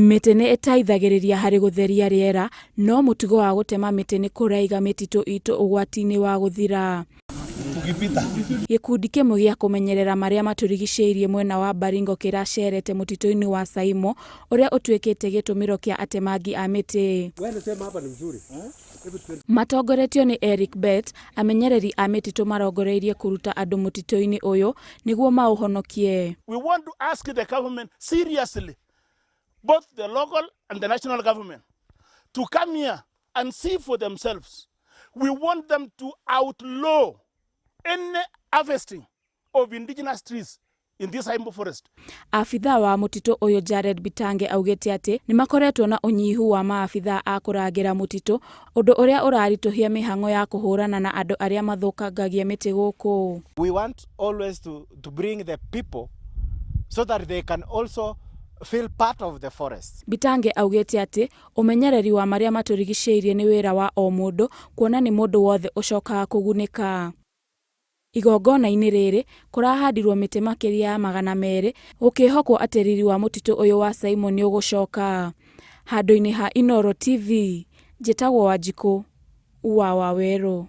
Mĩtĩ nĩ ĩteithagĩrĩria harĩ gũtheria rĩera, no mũtugo wa gũtema mĩtĩ nĩ kũraiga mĩtitũ itũ ũgwati-inĩ wa gũthira. Gĩkundi kĩmwe gĩa kũmenyerera marĩa matũrigicĩirie mwena wa Baringo kĩracerete mũtitũ-inĩ wa Saimo ũrĩa ũtuĩkĩte gĩtũmĩro kĩa atemangi a mĩtĩ. Matongoretio nĩ Eric Bett, amenyereri a mĩtitũ marongoreirie kũruta andũ mũtitũ-inĩ ũyũ nĩguo maũhonokie. We want to ask the government seriously, both the local and the national government, to come here and see for themselves. We want them to outlaw any harvesting of indigenous trees in this Saimo forest. Abithaa wa mũtitũ ũyũ Jared Bitange augĩte atĩ nĩmakoretwo na ũnyihu wa maabithaa a kũrangĩra mũtitũ ũndũ ũrĩa ũraritũhia mĩhang'o ya kũhũrana na andũ arĩa mathũkangagia mĩtĩ gũkũ. We want always to bring the people so that they can also feel part of the forest. Bitange augĩte atĩ ũmenyereri wa marĩa matũrigicĩirie nĩ wĩra wa o mũndũ kuona nĩ mũndũ wothe ũcokaga kũgunĩka. Igongona-inĩ rĩrĩ kũrahandirwo mĩtĩ makĩria ya 200 gũkĩhokwo atĩ riri wa mũtitũ ũyũ wa Saimo nĩũgũcoka. Handũ-inĩ ha Inooro TV, njĩtagwo Wanjikũ wa Wawerũ.